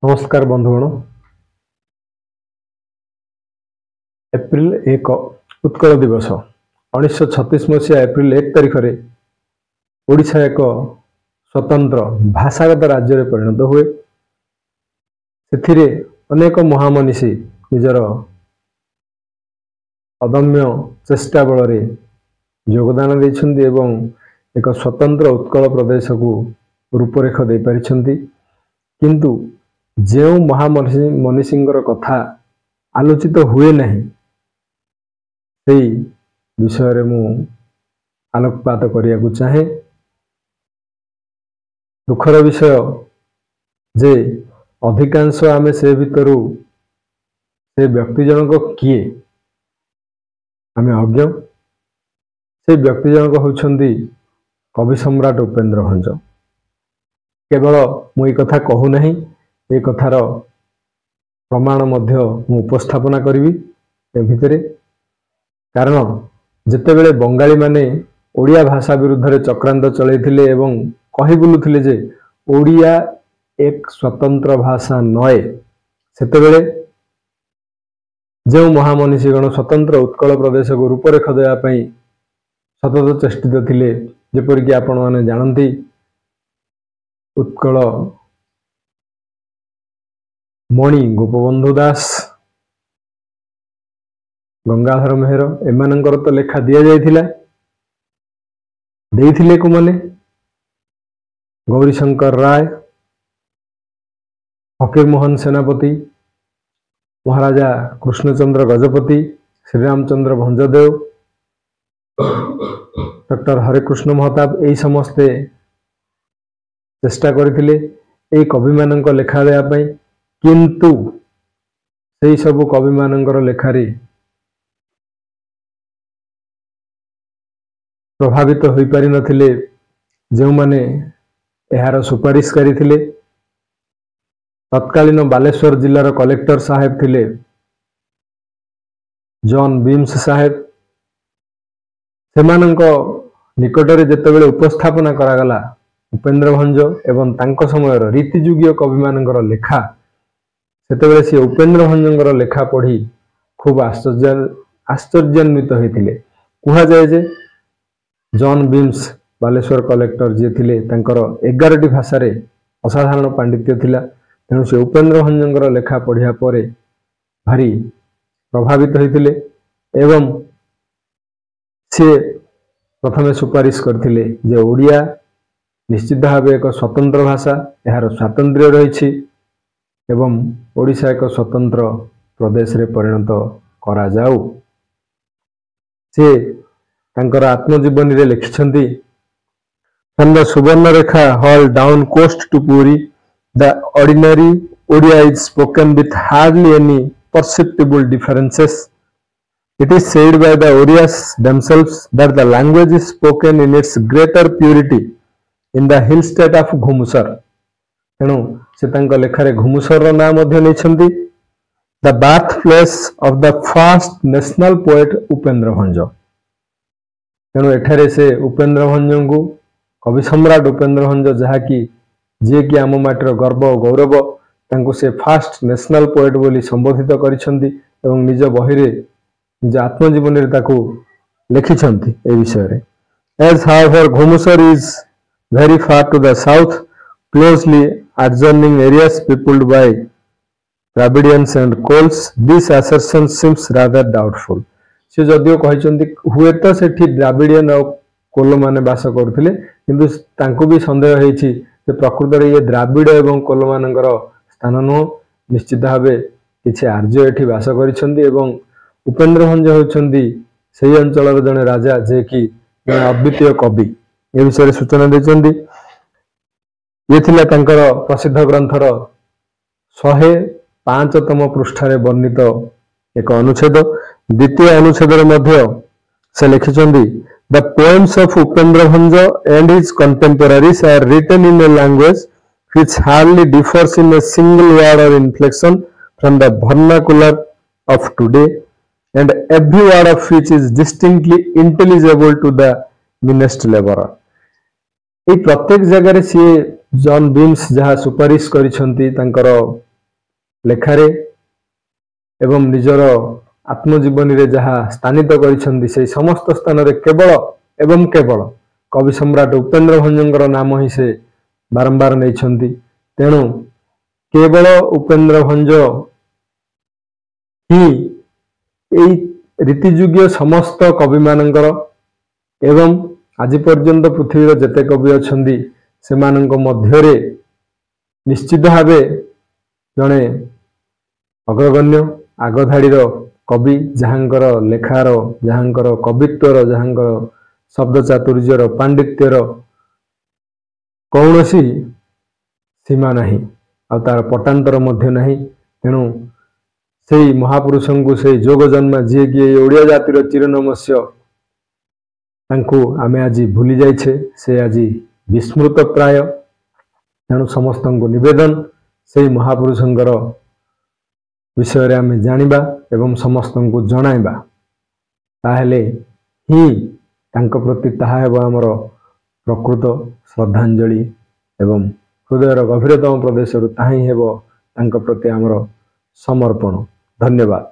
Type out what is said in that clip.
ନମସ୍କାର ବନ୍ଧୁଗଣ। ଏପ୍ରିଲ 1 ଉତ୍କଳ ଦିବସ। 1936 ମସିହା ଏପ୍ରିଲ 1 ତାରିଖରେ ଓଡ଼ିଶା ଏକ ସ୍ୱତନ୍ତ୍ର ଭାଷାଗତ ରାଜ୍ୟରେ ପରିଣତ ହୁଏ। ସେଥିରେ ଅନେକ ମହାମନୀଷୀ ନିଜର ଅଦମ୍ୟ ଚେଷ୍ଟା ବଳରେ ଯୋଗଦାନ ଦେଇଛନ୍ତି ଏବଂ ଏକ ସ୍ୱତନ୍ତ୍ର ଉତ୍କଳ ପ୍ରଦେଶକୁ ରୂପରେଖ ଦେଇପାରିଛନ୍ତି। କିନ୍ତୁ ଯେଉଁ ମହାମନୀଷୀ ମନୀଷୀଙ୍କର କଥା ଆଲୋଚିତ ହୁଏ ନାହିଁ, ସେଇ ବିଷୟରେ ମୁଁ ଆଲୋକପାତ କରିବାକୁ ଚାହେଁ। ଦୁଃଖର ବିଷୟ ଯେ ଅଧିକାଂଶ ଆମେ ସେ ଭିତରୁ ସେ ବ୍ୟକ୍ତି ଜଣକ କିଏ ଆମେ ଅଜ୍ଞ। ସେ ବ୍ୟକ୍ତି ଜଣକ ହେଉଛନ୍ତି କବି ସମ୍ରାଟ ଉପେନ୍ଦ୍ର ଭଞ୍ଜ। କେବଳ ମୁଁ ଏଇ କଥା କହୁନାହିଁ, ଏ କଥାର ପ୍ରମାଣ ମଧ୍ୟ ମୁଁ ଉପସ୍ଥାପନା କରିବି ଏ ଭିତରେ। କାରଣ ଯେତେବେଳେ ବଙ୍ଗାଳୀମାନେ ଓଡ଼ିଆ ଭାଷା ବିରୁଦ୍ଧରେ ଚକ୍ରାନ୍ତ ଚଳାଇଥିଲେ ଏବଂ କହି ବୁଲୁଥିଲେ ଯେ ଓଡ଼ିଆ ଏକ ସ୍ୱତନ୍ତ୍ର ଭାଷା ନଏ, ସେତେବେଳେ ଯେଉଁ ମହାମନୀଷୀଗଣ ସ୍ୱତନ୍ତ୍ର ଉତ୍କଳ ପ୍ରଦେଶକୁ ରୂପରେଖ ଦେବା ପାଇଁ ସତତ ଚେଷ୍ଟିତ ଥିଲେ, ଯେପରିକି ଆପଣମାନେ ଜାଣନ୍ତି ଉତ୍କଳ ମଣି ଗୋପବନ୍ଧୁ ଦାସ, ଗଙ୍ଗାଧର ମେହେର, ଏମାନଙ୍କର ତ ଲେଖା ଦିଆଯାଇଥିଲା। ଦେଇଥିଲେ କୋଉମାନେ? ଗୌରୀଶଙ୍କର ରାୟ, ଫକୀରମୋହନ ସେନାପତି, ମହାରାଜା କୃଷ୍ଣଚନ୍ଦ୍ର ଗଜପତି, ଶ୍ରୀରାମଚନ୍ଦ୍ର ଭଞ୍ଜଦେବ, ଡକ୍ଟର ହରେକୃଷ୍ଣ ମହତାବ, ଏଇ ସମସ୍ତେ ଚେଷ୍ଟା କରିଥିଲେ ଏଇ କବିମାନଙ୍କ ଲେଖା ଦେବା ପାଇଁ। କିନ୍ତୁ ସେଇ ସବୁ କବିମାନଙ୍କର ଲେଖାରେ ପ୍ରଭାବିତ ହୋଇପାରିନଥିଲେ ଯେଉଁମାନେ ଏହାର ସୁପାରିଶକାରୀ ଥିଲେ। ତତ୍କାଳୀନ ବାଲେଶ୍ୱର ଜିଲ୍ଲାର କଲେକ୍ଟର ସାହେବ ଥିଲେ ଜନ୍ ବିମ୍ସ ସାହେବ। ସେମାନଙ୍କ ନିକଟରେ ଯେତେବେଳେ ଉପସ୍ଥାପନା କରାଗଲା ଉପେନ୍ଦ୍ର ଭଞ୍ଜ ଏବଂ ତାଙ୍କ ସମୟର ରୀତିଯୁଗୀୟ କବିମାନଙ୍କର ଲେଖା, ସେତେବେଳେ ସିଏ ଉପେନ୍ଦ୍ର ଭଞ୍ଜଙ୍କର ଲେଖା ପଢ଼ି ଖୁବ୍ ଆଶ୍ଚର୍ଯ୍ୟାନ୍ୱିତ ହୋଇଥିଲେ। କୁହାଯାଏ ଯେ ଜନ୍ ବିମ୍ସ ବାଲେଶ୍ୱର କଲେକ୍ଟର ଯିଏ ଥିଲେ, ତାଙ୍କର 11ଟି ଭାଷାରେ ଅସାଧାରଣ ପାଣ୍ଡିତ୍ୟ ଥିଲା। ତେଣୁ ସେ ଉପେନ୍ଦ୍ର ଭଞ୍ଜଙ୍କର ଲେଖା ପଢ଼ିବା ପରେ ଭାରି ପ୍ରଭାବିତ ହୋଇଥିଲେ ଏବଂ ସିଏ ପ୍ରଥମେ ସୁପାରିଶ କରିଥିଲେ ଯେ ଓଡ଼ିଆ ନିଶ୍ଚିତ ଭାବେ ଏକ ସ୍ୱତନ୍ତ୍ର ଭାଷା, ଏହାର ସ୍ୱାତନ୍ତ୍ର୍ୟ ରହିଛି ଏବଂ ଓଡ଼ିଶା ଏକ ସ୍ୱତନ୍ତ୍ର ପ୍ରଦେଶରେ ପରିଣତ କରାଯାଉ। ସେ ତାଙ୍କର ଆତ୍ମଜୀବନୀରେ ଲେଖିଛନ୍ତି, From the Subarnarekha Hall down coast to Puri, the ordinary Odia is spoken with hardly any perceptible differences. It is said by the Orias themselves that the language is spoken in its greater purity in the hill state of Ghumusar. ତେଣୁ ସେ ତାଙ୍କ ଲେଖାରେ ଘୁମୁସରର ନାଁ ମଧ୍ୟ ନେଇଛନ୍ତି, the birth place of the first national poet Upendra Bhanja. ତେଣୁ ଏଠାରେ ସେ ଉପେନ୍ଦ୍ର ଭଞ୍ଜଙ୍କୁ, କବି ସମ୍ରାଟ ଉପେନ୍ଦ୍ର ଭଞ୍ଜ, ଯାହାକି ଯିଏକି ଆମ ମାଟିର ଗର୍ବ ଓ ଗୌରବ, ତାଙ୍କୁ ସେ ଫାଷ୍ଟ ନ୍ୟାସନାଲ ପୋଏଟ୍ ବୋଲି ସମ୍ବୋଧିତ କରିଛନ୍ତି ଏବଂ ନିଜ ବହିରେ, ନିଜ ଆତ୍ମଜୀବନୀରେ ତାକୁ ଲେଖିଛନ୍ତି ଏ ବିଷୟରେ। As however Ghumusar is very far to the south, closely adjoining areas peopled by Dravidians and Kols, this assertion seems rather doubtful. ସେ ଯଦିଓ କହିଛନ୍ତି ହୁଏତ ସେଠି ଦ୍ରାବିଡ଼ିଆନ ଆଉ କୋଲମାନେ ବାସ କରୁଥିଲେ, କିନ୍ତୁ ତାଙ୍କୁ ବି ସନ୍ଦେହ ହେଇଛି ଯେ ପ୍ରକୃତରେ ଇଏ ଦ୍ରାବିଡ଼ ଏବଂ କୋଲମାନଙ୍କର ସ୍ଥାନ ନୁହଁ, ନିଶ୍ଚିତ ଭାବେ କିଛି ଆର୍ଯ୍ୟ ଏଠି ବାସ କରିଛନ୍ତି ଏବଂ ଉପେନ୍ଦ୍ର ଭଞ୍ଜ ହେଉଛନ୍ତି ସେଇ ଅଞ୍ଚଳର ଜଣେ ରାଜା ଯିଏକି ଜଣେ ଅଦ୍ୱିତୀୟ କବି। ଏ ବିଷୟରେ ସୂଚନା ଦେଇଛନ୍ତି। ଇଏ ଥିଲା ତାଙ୍କର ପ୍ରସିଦ୍ଧ ଗ୍ରନ୍ଥର 105ତମ ପୃଷ୍ଠାରେ ବର୍ଣ୍ଣିତ ଏକ ଅନୁଚ୍ଛେଦ। ଦ୍ୱିତୀୟ ଅନୁଚ୍ଛେଦରେ ମଧ୍ୟ ସେ ଲେଖିଛନ୍ତି, The poems of Upendra Bhanja and his contemporaries are written in a language which hardly differs in a single word or inflection from the vernacular of today, and every word of which is distinctly intelligible to the meanest laborer. ଏଇ ପ୍ରତ୍ୟେକ ଜାଗାରେ ସିଏ ଜନ୍ beans ଯାହା ସୁପାରିଶ କରିଛନ୍ତି ତାଙ୍କର ଲେଖାରେ ଏବଂ ନିଜର ଆତ୍ମଜୀବନୀରେ ଯାହା ସ୍ଥାନିତ କରିଛନ୍ତି, ସେଇ ସମସ୍ତ ସ୍ଥାନରେ କେବଳ ଏବଂ କେବଳ କବି ସମ୍ରାଟ ଉପେନ୍ଦ୍ର ଭଞ୍ଜଙ୍କର ନାମ ହିଁ ସେ ବାରମ୍ବାର ନେଇଛନ୍ତି। ତେଣୁ କେବଳ ଉପେନ୍ଦ୍ର ଭଞ୍ଜ ହିଁ ଏଇ ରୀତିଯୁଗୀୟ ସମସ୍ତ କବିମାନଙ୍କର ଏବଂ ଆଜି ପର୍ଯ୍ୟନ୍ତ ପୃଥିବୀର ଯେତେ କବି ଅଛନ୍ତି ସେମାନଙ୍କ ମଧ୍ୟରେ ନିଶ୍ଚିତ ଭାବେ ଜଣେ ଅଗ୍ରଗଣ୍ୟ ଆଗଧାଡ଼ିର କବି, ଯାହାଙ୍କର ଲେଖାର, ଯାହାଙ୍କର କବିତ୍ୱର, ଯାହାଙ୍କର ଶବ୍ଦ ଚାତୁର୍ଯ୍ୟର, ପାଣ୍ଡିତ୍ୟର କୌଣସି ସୀମା ନାହିଁ ଆଉ ତାର ପଟାନ୍ତର ମଧ୍ୟ ନାହିଁ। ତେଣୁ ସେଇ ମହାପୁରୁଷଙ୍କୁ, ସେଇ ଯୋଗ ଜନ୍ମା, ଯିଏକି ଏଇ ଓଡ଼ିଆ ଜାତିର ଚିରନମସ୍ୟ, ତାଙ୍କୁ ଆମେ ଆଜି ଭୁଲି ଯାଇଛେ, ସେ ଆଜି ବିସ୍ମୃତ ପ୍ରାୟ। ତେଣୁ ସମସ୍ତଙ୍କୁ ନିବେଦନ, ସେଇ ମହାପୁରୁଷଙ୍କର ବିଷୟରେ ଆମେ ଜାଣିବା ଏବଂ ସମସ୍ତଙ୍କୁ ଜଣାଇବା, ତାହେଲେ ହିଁ ତାଙ୍କ ପ୍ରତି ତାହା ହେବ ଆମର ପ୍ରକୃତ ଶ୍ରଦ୍ଧାଞ୍ଜଳି ଏବଂ ହୃଦୟର ଗଭୀରତମ ପ୍ରଦେଶରୁ ତାହା ହିଁ ହେବ ତାଙ୍କ ପ୍ରତି ଆମର ସମର୍ପଣ। ଧନ୍ୟବାଦ।